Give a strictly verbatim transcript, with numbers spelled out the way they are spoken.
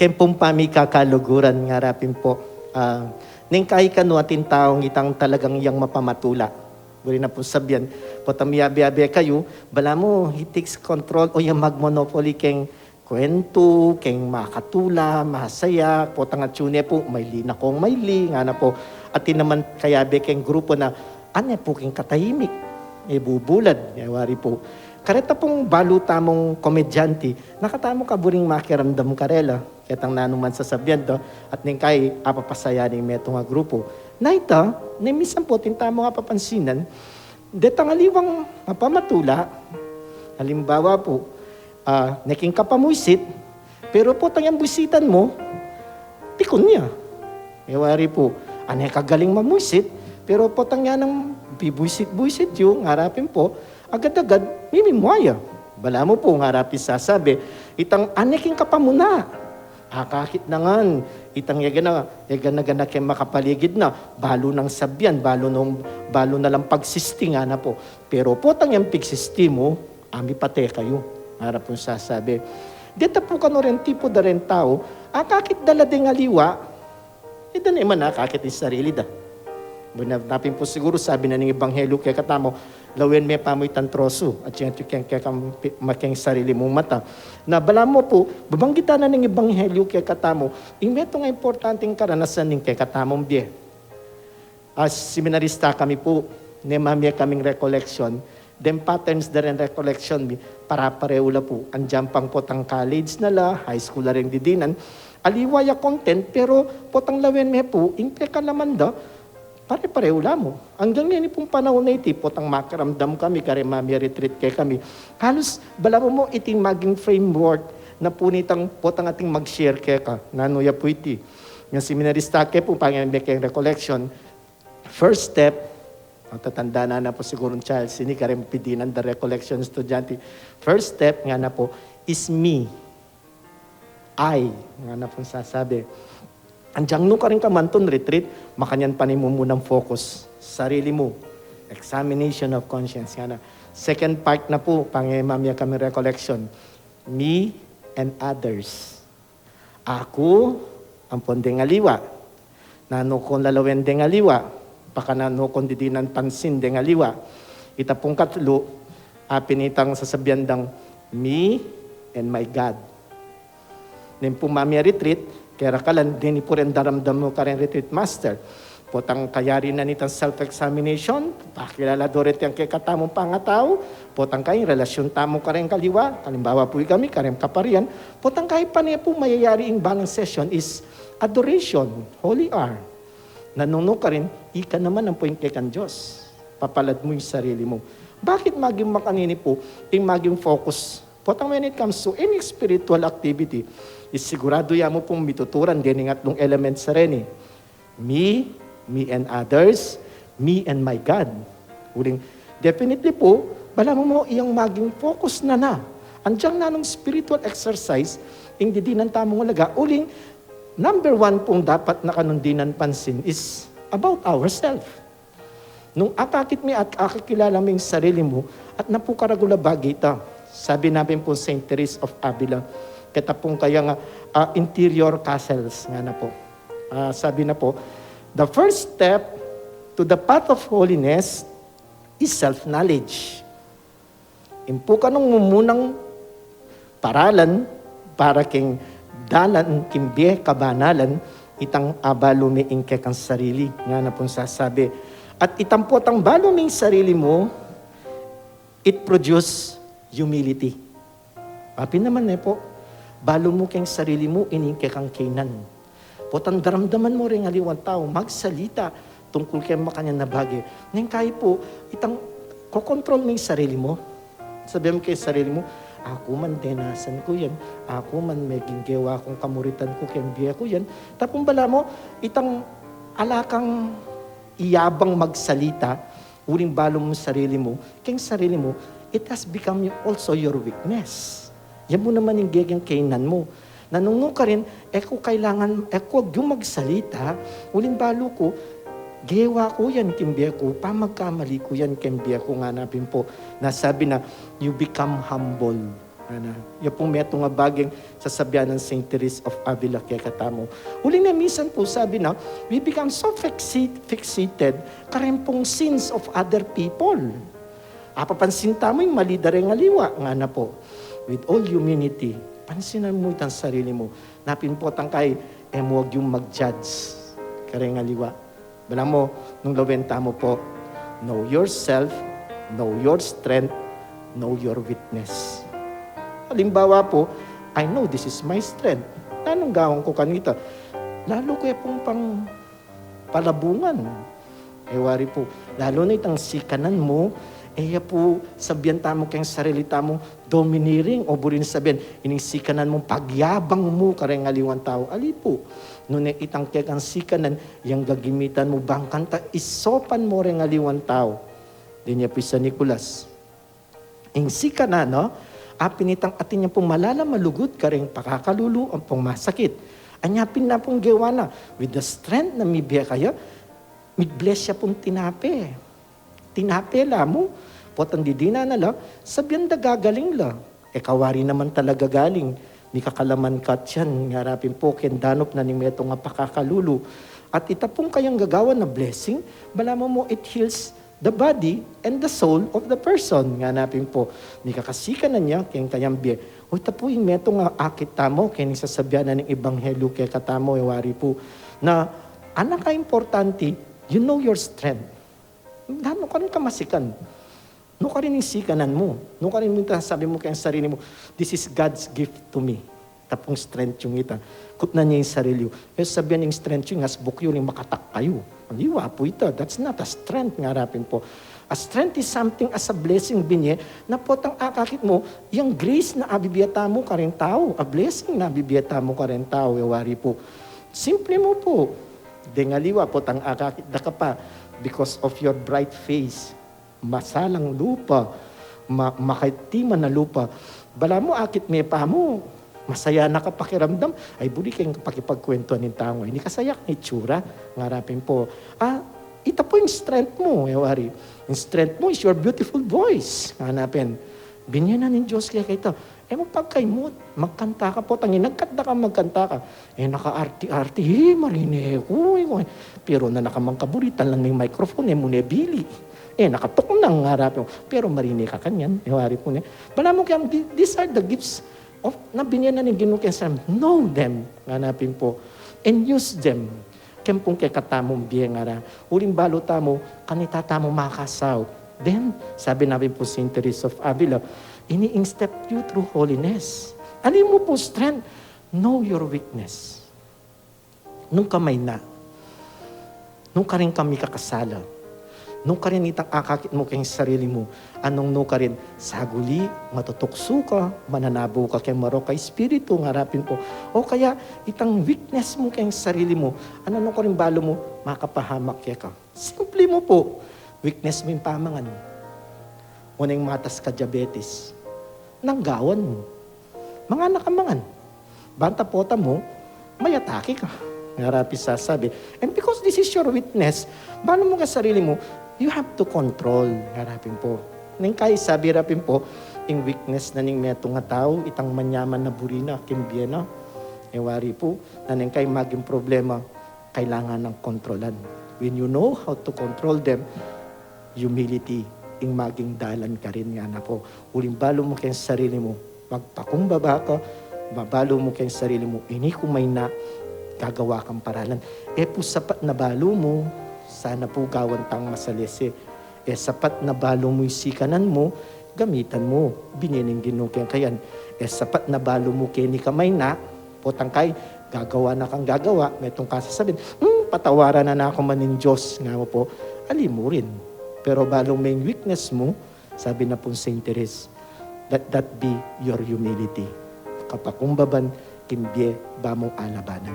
Keng pung pamikakaluguran, ngarapin po, ah, neng kai kanu atin taung itang talagang yang mapamatula. Buri na pung sabian, potang miyabe-abe kayu, balamu, he takes control o yang magmonopoly keng kwentu, keng makatula, masaya, potang atiu ne po, maili na kong maili, ngana po. Atin naman kayabe keng grupu na, ane po keng katahimik, e bubulad, e wari po. Kareta pung balu tamung komedyante, nakatamu ka buring makiramdam karela, ketang nanu man sasabian da, at neng kai apapasaya ning metung a grupu. Na ita, neng minsan po atin tamung apapansinan, detang aliwang mapamatula, alimbawa po, ah, neking ka pamuisit, pero potang yang buisitan mu, pikun ya. E wari po, ane ka galing mamuisit, pero potang yang bibuisit-buisit yu, ngarapin po, agad-agad, mimimua ya. Balamu po, ngarapin sasabi, itang ane king ka pamuna. Akakit na ngan, itang yagana, yagana-gana keng makapaligid na, balu nang sabian, balu nung, balu na lang pagsisti, ngana po. Pero potang yang pigsisti mu, ami pate kayu. Ngarapin sasabi. Deta po kanu reng tipo da reng tau, akakit da la deng aliwa, e da ne man akakit ing sarili da. Buri na pin po siguru sabi na ning ebanghelyu kekatamu, lawen me pamu itang trosu, atiu keng, keng, keng sarili mung mata. Na balamu po, babanggitan na ning ebanghelyu kekatamu, ing metung a importanteng karanasan ning kekatamung bie. As seminarista kami po, ne mamie kaming recollection, deng patterns da reng recollection mi, para-pareu la po. Andiyan pang potang college na la, high school la reng didinan. Aliwa ya content, pero potang lawen me po, ing pekalaman da, pare-pareu la mu. Anggang ngeni pung panaun a iti, potang makiramdam kami, kareng mamie retreat kekami. Halos, balamu mo iting maging framework na po nitang potang ating mag-share keka. Nanu ya po iti? Yang seminarista ke po, pangin me keng recollection, first step, ang tatanda na na po sigurong child, sini kareng pidinan da recollection estudyante. First step, ngana po, is me. I, ngana pung sasabi. Andiyan nu karin ka mantun retreat, makanyan pa ne mu munang focus. Sarili mu. Examination of conscience, ngana. Second part na po, pangin me keng recollection. Me and others. Aku, ampon deng aliwa. Nanu kung lalawen deng aliwa, pakananu kung didinan pansin deng aliwa. Ita pung katlu, apin itang sasabian dang, me and my God. Neng pu mamie retreat, kera kalan, deni pu reng daramdam mu kareng retreat master. Potang kayari na nitang self-examination, pakilala do reti ing kekatamung pangatau, potang kai ing relasyun tamu kareng kaliwa, alimbawa pu ikami kareng kaparian, potang kai pane pu mayayari ing balang session is adoration, holy hour. Nanu karin, ika naman ampo ing kekang Dios. Papalad mu ing sarili mu. Bakit maging makanini pu ing maging focus? Potang when it comes to any spiritual activity, is siguradu ya mu pung mituturan dening atlung elements a reni. Me, me and others, me and my God. Uling, definitely pu, balamu mo iyang maging focus na na. Andiyan na nung spiritual exercise, ing didinan tamung alaga. Uling, number one pung dapat na kanung dinan pansin is about ourselves. Nung akakit mi at akakilala mi ing sarili mu, at napukaragul a bage ita. Sabi na pin pu Saint Therese of Avila, keta pung kayang, ah, interior castles, ngana pu. Ah, sabi na pu, the first step to the path of holiness is self-knowledge. Ing pu kanung mumunang paralan para king dalan king bie kabanalan, itang abalu me ing kekang sarili, ngana pung sasabi. At itang potang balu me ing sarili mu, it produce humility. Apin naman ne pu, balu mu keng sarili mu, ini ing kekang kaynan. Potang daramdaman mu reng aliwang tau magsalita tungkul keng makanyan a bage. Neng kai pu, itang kokontrol mu ing sarili mu. Sabian mu keng sarili mu, aku man denasan ku yan, aku man meging gewa kung kamuritan ku keng bie ku yan. Tapung balamu, itang ala kang iyabang magsalita, uling balu mu sarili mu, keng sarili mu, it has become also your weakness. Yan mu naman ing gegeng kaynan mu. Nanu karin, e ku kailangan, e ku agyu magsalita, uling balu ku, gewa ku yan keng bie ku, pamagkamali ku yan keng bie ku, ngana pin pu. Na sabi na, you become humble. Na, ya pung metung a baging sasabian nang Saint Teresa of Avila kekatamu. Uli na minsan pu sabi na, we become so fixi-, fixated kareng pung sins of other people. Apapansin tamu ing mali da reng aliwa, ngana pu. With all humility, pansinan mu itang sarili mu. Napin pu tangkai, e mu agyung mag-judge kareng aliwa. Balamu, nung lawen tamu pu, know yourself, know your strength, know your weakness. Alimbawa pu, I know this is my strength. Nanung gawan ku kanita? Lalu ku ya pung pang palabungan. E wari pu, lalu na itang sikanan mu, e ya pu sabian tamu keng sarili tamu, domineering, o buri nang sabian, ining sikanan mu, pagyabang mu kareng aliwang tau. Ali pu, nune itang kekang sikanan, yang gagamitan mu bang kanta isopan mu reng aliwang tau. Deni ya pu i San Nicolas. Ing sikanan, no? Apin itang atin yang pung malalam a lugud kareng pakakalulu ampong masakit. Anya pin na pung gewa na, with the strength na mibie kaya, mig-bless ya pung tinape. Tinape la mu, potang didinan na la, sabian da gagaling la. E kawari naman talaga galing. Mikakalaman ka tiyan, ngara pin pu, keng danup na ning metung a pakakalulu. At ita pung kayang gagawan na blessing, balamu mu it heals the body and the soul of the person. Ngana pin pu, mikakasikanan ya keng kayang bie. O ita pu ing metung a akit tamu keng sasabian na ning ebanghelyu kekatamu, e wari pu, na anak a importante, you know your strength. Nanu karin kamasikan? Nu karin ing sikanan mu? Nu karin mu ita sabi mu keng sarili mu, "This is God's gift to me." Ita pung strength yung ita. Kutnan ya ing sarili yu. E sabian ing strength yu, ngasbuk yu, ning makatak kayu. Aliwa pu ita. That's not a strength, ngara pin pu. A strength is something as a blessing binye, na potang akakit mu, yang grace na abibie tamu kareng tau, a blessing na abibie tamu kareng tau, e wari pu. Simple mu pu. Deng aliwa, potang akakit da ka pa, because of your bright face. Masalang lupa, ma-, makatiman a lupa. Balamu akit me pa mu, masaya na ka pakiramdam, ay buri keng pakipagkwentuan ning tau, ini kasaya kang itsura, ngara pin pu. Ah, ita pu ing strength mu, e wari. Ing strength mu is your beautiful voice, ngana pin. Binye na ning Dios keka ita. E mu pagkaimut, magkanta ka, potang inagkat da ka magkanta ka. E nakaarti-arti, e, marine ku, e, ku. Pero na nakamang kaburitan lang ning microphone, e mu ne bili. E nakatuknang, ngara pin. Pero marine ka kanyan, e wari pu ne. Balamu keng, th-, these are the gifts of, na binye na ning Ginu keng sarili. Know them, ngana pin pu. And use them. Keng pung kekatamung bie, ngara. Uling balu tamu, kanita tamu makasaup. Then, sabi na pin pu Saint Teresa of Avila, ini ing step you through holiness. Ali mu pu strength, know your weakness. Nung ka maina, nung karin ka mikakasala, nung karin itang akakit mu keng sarili mu, anung nu karin, saguli, matutuksu ka, mananabu ka keng marok a espiritu, ngara pin pu. O kaya, itang weakness mu keng sarili mu, anu, nu karin balu mu, makapahamak keka. Simple mu pu, weakness mu ing pamangan. Oneng matas ka diabetes. Nanu gawan mu? Mangan na ka mangan. Banta pota mu, may atake ka. Ngara pin sasabi. And because this is your weakness, balu mu keng sarili mu, you have to control. Ngara pin pu. Neng kai sabi ra pin pu, ing weakness na ning metung a tau, itang manyaman na buri na, keng bie na. E wari pu, na neng kai maging problema, kailangan nang kontrolan. When you know how to control them, humility ing maging dalan karin, ngana pu. Uling balu mu keng sarili mu, magpakumbaba ka, mabalu mu keng sarili mu, ini ku maina, gagawa kang paralan. E pu sapat na balu mu, sana pu gawan tang masalese. E sapat na balu mu ing sikanan mu, gamitan mu, binie ning Ginu keka yan. E sapat na balu mu keni ka maina, potang kai, gagawa na kang gagawa, metung ka sasabin, "Hmm, patawaran na na ku man ning Dios," ngana mu pu, ali mu rin. Pero balu mu ing weakness mu, sabi na pung Saint Therese, "Let that be your humility." Kapakumbaban king bie ba mung alabanan.